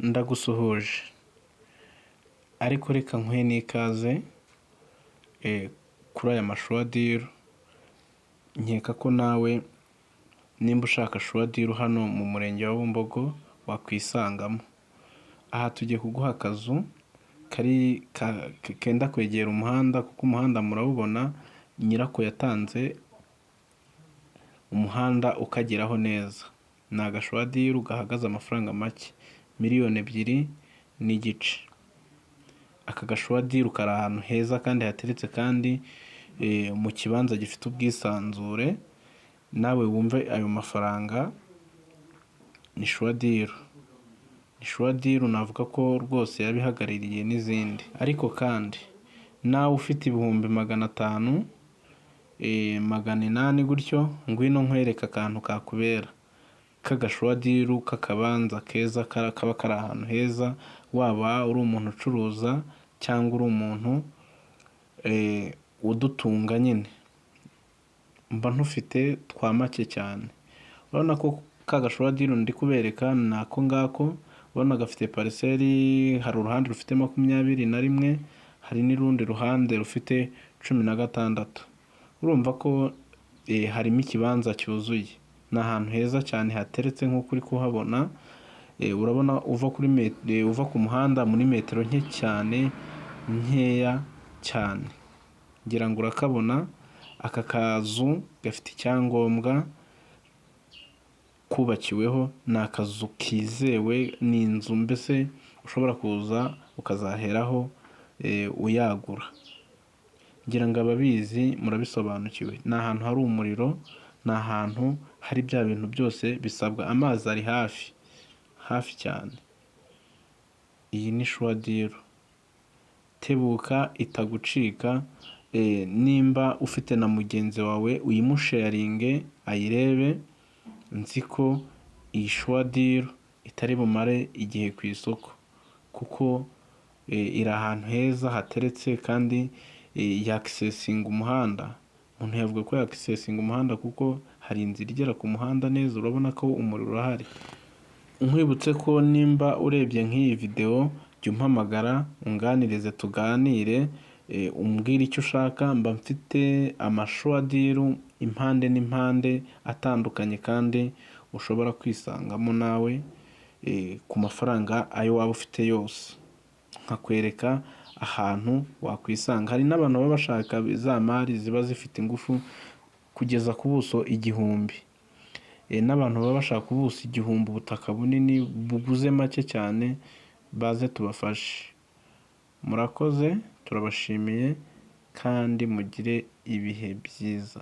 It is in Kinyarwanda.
Ndagusuhuje ariko reka nkuhe n'ikaze kuri aya ma sure deal. Nkeka ko nawe nimba ushaka sure deal hano mu murenge wa Bumbogo wakwisangamo. Aha tugiye kuguha akazu kari kenda kwegera umuhanda, kuko umuhanda murawubona, nyirako yatanze umuhanda ukageraho neza. Ni aga sure deal gahagaze amafaranga make, 2.5 miliyoni. Aka ga sure deal kari ahantu heza kandi hateretse, kandi mu kibanza gifite ubwisanzure. Nawe wumve ayo mafaranga, ni sure deal, ni sure deal navuga ko rwose yaba ihagarariye n'izindi. Ariko kandi nawe ufite 500,000, 800,000 gutyo, ngwino nkwereke akantu kakubera k'aga sure deal k'akabanza keza kaba kari ahantu heza, waba uri umuntu ucuruza cyangwa uri umuntu udutunga nyine, mba ntufite twa make cyane. Urabona ko ka ga sure deal ndi kubereka ni ako ngako. Urabona gafite parcelle, hari uruhande rufite 21, hari n'urundi ruhande rufite 16. Urumva ko harimo ikibanza cyuzuye, ni ahantu heza cyane hateretse nk'uko uri kuhabona. Urabona uva ku muhanda muri metero nke cyane, nkeya cyane. Ngira ngo urakabona aka kazu gafite icyangombwa kubakiweho, ni akazu kizewe, ni inzu mbese ushobora kuza ukazaheraho uyagura. Ngira ngo ababizi murabisobanukiwe. Ni ahantu hari umuriro, ni ahantu hari bya bintu byose bisabwa, amazi ari hafi hafi cyane. Iyi ni sure deal, tebuka itagucika. Nimba ufite na mugenzi wawe uyimusharinge ayirebe. Nzi ko iyi sure deal itari bumare igihe ku isoko, kuko iri ahantu heza hateretse kandi yakisesinga umuhanda. Umuntu yavuga ko yakisesinga umuhanda kuko hari inzira igera ku muhanda neza, urabona ko umuriro urahari. Nkwibutse ko nimba urebye nk'iyi videwo, jya umpamagara unganirize, tuganire, umbwire icyo ushaka. Mba mfite ama sure deal impande n'impande atandukanye kandi ushobora kwisangamo nawe ku mafaranga ayo waba ufite yose, nkakwereka ahantu wakwisanga. Hari n'abantu baba bashaka za mari ziba zifite ingufu kugeza ku buso 1000, n'abantu baba bashaka ubuso 1000, ubutaka bunini buguze make cyane, baze tubafashe. Murakoze, turabashimiye kandi mugire ibihe byiza.